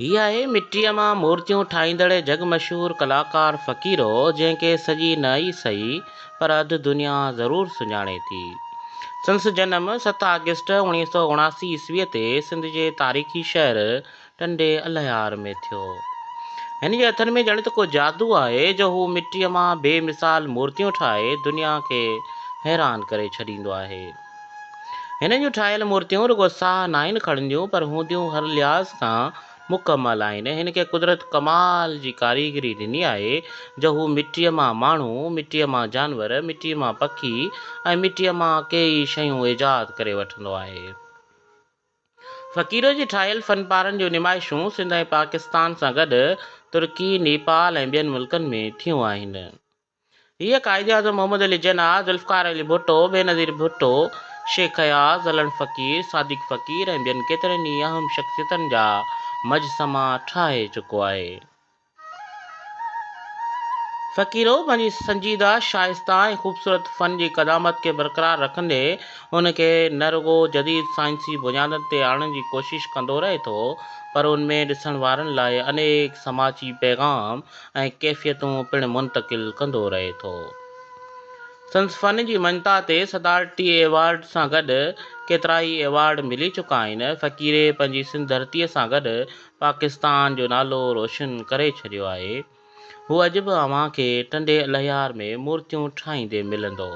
هي آهي مٽيء مان مورتيون ٺاهيندڙ جڳ مشهور ڪلاڪار فقيرو، جنهن کي سڄي نه ئي سهي پر اڌ دنيا ضرور سڃاڻي ٿي. سندس جنم ست آگسٽ 1979 عيسويء تي سنڌ جي تاريخي شهر ٽنڊي الهيار ۾ ٿيو. هن جي هٿن ۾ ڄڻ ته ڪو جادو آهي جو هو مٽيء مان بي مثال مورتيون ٺاهي دنيا کي حيران ڪري ڇڏيندو آهي. هن جون ٺاهيل مورتيون رڳو ساهه ناهن کڻنديون پر هونديون هر لحاظ کان مڪمل آهن. هن کي قدرت ڪمال جي ڪاريگري ڏني آهي جو هو مٽيء مان ماڻهو، مٽيء مان جانور، مٽيء مان پکي ۽ مٽيء مان ڪيئي شيون ايجاد ڪري وٺندو آهي. فقيرو جي ٺاهيل فنپارن جون نمائشون سنڌ ۽ پاڪستان سان گڏ ترڪي، نيپال ۽ ٻين ملڪن ۾ ٿيون آهن. هيء قائداعظم محمد علي جناح، ذوالفقار علي ڀٽو، بينظير ڀٽو، شيخ اياز، علڻ فقير، صادق فقير ۽ ٻين ڪيترين ئي اهم شخصيتن جا مجسما ٺاهي چڪو آهي. فقيرو پنهنجي سنجيده، شائسته ۽ خوبصورت فن جي قدامت کي برقرار رکندي ان کي نه رڳو جديد سائنسي بنيادن تي آڻڻ جي ڪوشش ڪندو رهي ٿو پر ان ۾ ڏسڻ وارن لاء انيڪ سماجي پيغام ۽ ڪيفيتون پڻ منتقل ڪندو رهي ٿو. سندس فن جي مڃتا تي صدارتي ايوارڊ سان گڏ ڪيترائي ايوارڊ ملي چڪا آهن. فقيري پنهنجي سنڌ ڌرتيء سان گڏ پاڪستان جو نالو روشن ڪري ڇڏيو آهي. هو اڄ به اوهان کي ٽنڊي الهيار ۾ مورتيون ٺاهيندي ملندو.